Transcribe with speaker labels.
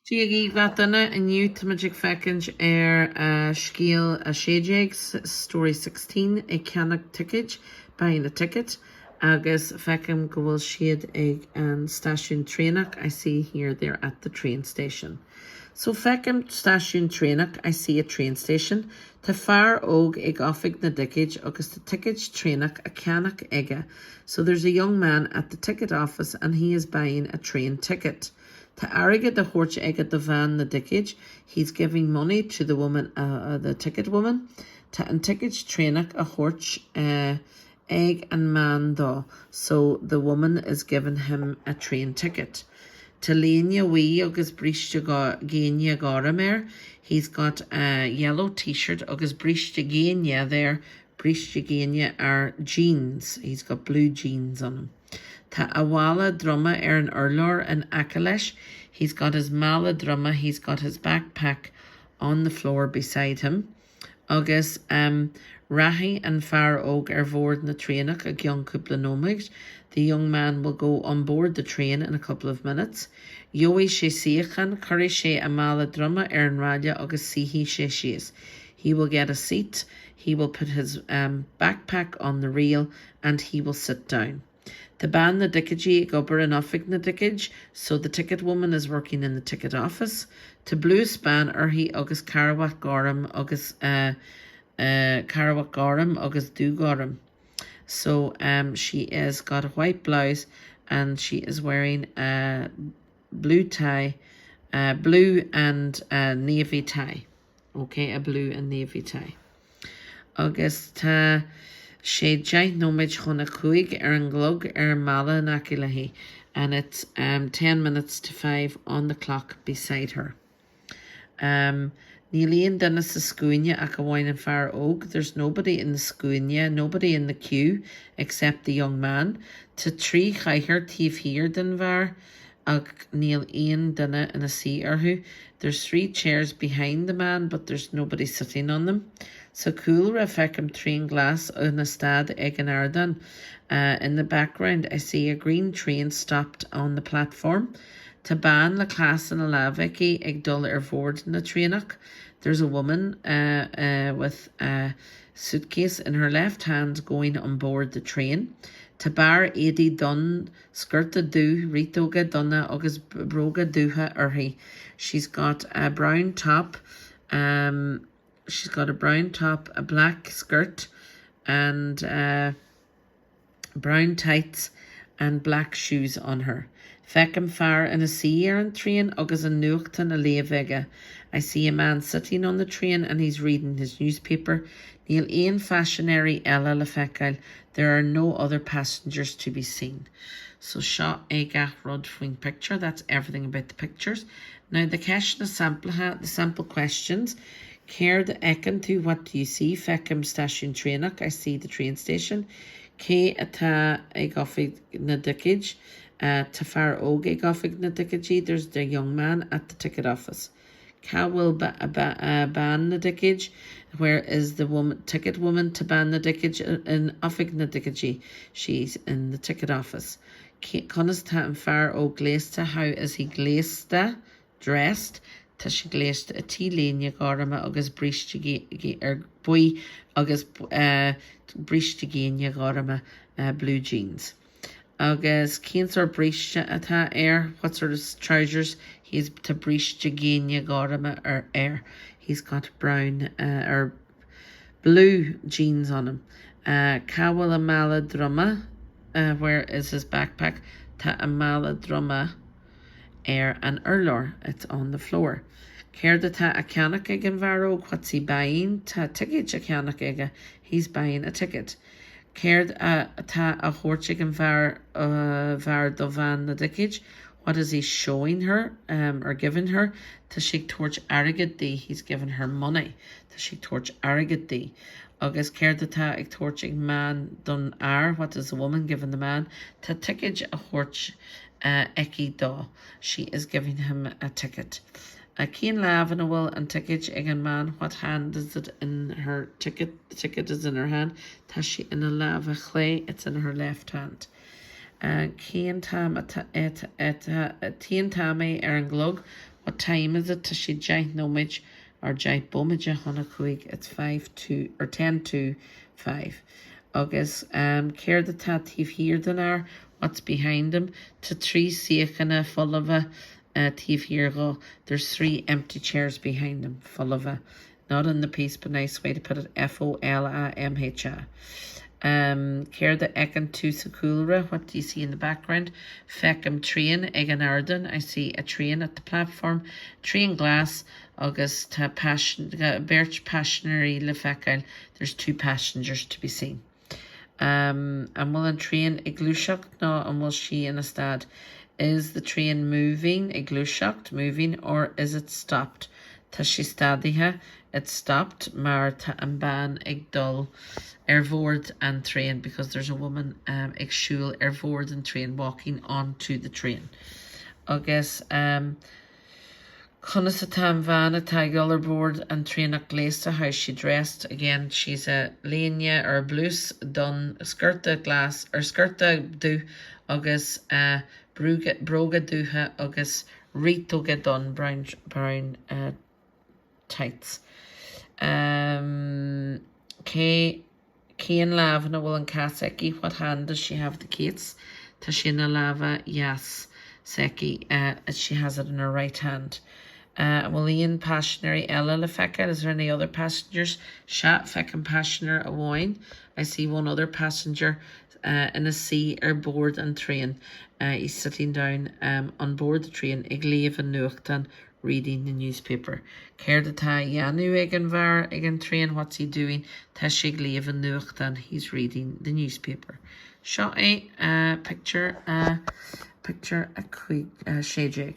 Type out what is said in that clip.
Speaker 1: Dia dhaoibh gach duine, inniu táimid ag féachaint ar scéal 16, story 16, ag ceannach ticéid, buying a ticket, agus feicim go bhfuil siad ag an stáisiún traenach, I see here they're at the train station. So feicim stáisiún traenach, I see a train station, tá fear óg ag oifig na dticéid agus tá ticéid traenach á ceannach aige, so there's a young man at the ticket office and he is buying a train ticket. Tá airgead á thabhairt aige do bhean na dticéid, he's giving money to the woman, the ticket woman. Tá an ticéad traenach á thabhairt ag an mbean dó, so the woman is giving him a train ticket. Tá léine bhuí agus bríste géine gorm air, he's got a yellow T-shirt agus bríste géine there, bríste géine are jeans, he's got blue jeans on him. Tá a mhála droma ar an urlár in aice leis, he's got his mála droma, he's got his backpack on the floor beside him. Agus um rachaidh an fear óg ar bhord na traenach i gceann cúpla nóiméad, the young man will go on board the train in a couple of minutes. Gheobhaidh sé suíochán, cuirfidh sé a mhála droma ar an ráille agus suífidh sé síos, he will get a seat, he will put his um backpack on the rail and he will sit down. Tá bean na dticéidí ag obair in oifig na dticéid, so the ticket woman is working in the ticket office. Tá blús bán uirthi agus carbhat gorm agus eh eh carbhat gorm agus dúghorm. So um she is got a white blouse and she is wearing a blue tie, uh blue and uh navy tie. Ok, a blue and navy tie. Agus tá sé 10 nóiméad chun a 5 ar an gclog ar an mballa in aice léi and it's um 10 minutes to 5 on the clock beside her. Um níl aon duine sa scuaine ach amháin an fear óg, there's nobody in the scuaine, nobody in the queue except the young man. Tá 3 chathaoir taobh thiar den bhfear ach níl aon duine ina suí orthu, there's 3 chairs behind the man but there's nobody sitting on them. Sa chúlra, feicim traein ghlas ina stad ag an ardán, in the background I see a green train stopped on the platform. Tá bean le cás ina lámh aici ag dul ar bhord na traenach, there's a woman with a suitcase in her left hand going on board the train. Tá barr éadaí donn sciorta dubh, riotóga donna agus bróga dubha uirthi. She's got a brown top, um, she's got a brown top, a black skirt and uh, brown tights and black shoes on her. Feicim fear ina suí ar an traein agus an nuachtán á léamh aige. I see a man sitting on the train and he's reading his newspaper. Níl aon phaisinéirí eile le feiceáil, there are no other passengers to be seen. So seo é gach rud faoin picture, that's everything about the pictures. Now the ceisteanna samplacha, the sample questions. Céard a fheiceann tú, what do you see? Feicim stáisiún traenach, I see the train station. Cé atá ag oifig na dticéid? Tá fear óg ag oifig na dticéidí, there's the young man at the ticket office. Cá bhfuil bean na dticéid? Where is the woman, ticket woman? Tá bean na dticéid in oifig na dticéidí. She's in the ticket office. Conas tá an fear óg gléasta? How is he gléasta, dressed? Tá sé gléasta i T-léine ghorma agus bríste buí agus bríste géine ghorma, blue jeans. Agus cén sórt bríste atá air? What sort of trousers? He's tá bríste géine gorma ar air. He's got brown or blue jeans on him. Cá bhfuil a mála droma? Where is his backpack? Tá a mála droma ar an urlár. It's on the floor. Céard atá á cheannach ag an bhfear óg? What's he buying? Tá ticéad á cheannach aige. He's buying a ticket. Céard atá á thabhairt ag an bhfear do bhean na dticéid? What is he showing her or giving her? Tá sé ag tabhairt airgid di, he's giving her money. Tá sé ag tabhairt airgid di. Agus céard atá ag tabhairt ag mbean don fhear? What is the woman giving the man? Tá ticéad á thabhairt aici dó, she is giving him a ticket. Cén lámh ina bhfuil an ticéad ag an mbean? What hand is it in her ticket? The ticket is in her hand. Tá sé ina lámh chlé. It's in her left hand. Cén t-am atá cén t-am é ar an gclog? What time is it? Tá sé 10 nóiméid or 10 bomaite chun a 5, it's 5 to, or 10 to 5. Agus céard atá taobh thiar den fhear? What's behind him? Tá 3 suíochán folmha taobh thiar dhó, there's 3 empty chairs behind him, folmha. Not in the piece but nice way to put it, F-O-L-A-M-H-A. Céard a fheiceann tú sa chúlra? What do you see in the background? Feicim traein ag an ardán, I see a train at the platform. Traein glas agus tá beirt paisinéirí le feiceáil, there's 2 passengers to be seen. An bhfuil an traein ag gluaiseacht nó an bhfuil sí ina stad? Is the train moving, ag gluaiseacht, moving, or is it stopped? Tá sí stadaithe, it's stopped, mar tá an bean ag dul ar bhord an traein because there's a woman ag siúl ar bhord an traein, walking onto the train. Agus. Conas atá an bhean atá ag dul ar bord an traenach gléasta? How is she dressed? Again, she's a léine or blús donn, sciorta glas or sciorta dubh agus bróga dubha agus riotóga donn, brown brown tights. Cé Cén lámh ina bhfuil an cás aici? What hand does she have the case? Tá sé ina lámha dheas s'aici. She has it in her right hand. An bhfuil aon paisinéirí eile le feiceáil? Is there any other passengers? Sea, feicim paisinéir amháin. I see one other passenger ina suí ar bord an traein. He's sitting down on board the train ag léamh an nuachtáin reading the newspaper. Céard atá á dhéanamh ag an bhfear ag an traein? What's he doing? Tá sé ag léamh an nuachtáin. He's reading the newspaper. Seo é pictiúr, pictiúr a 16.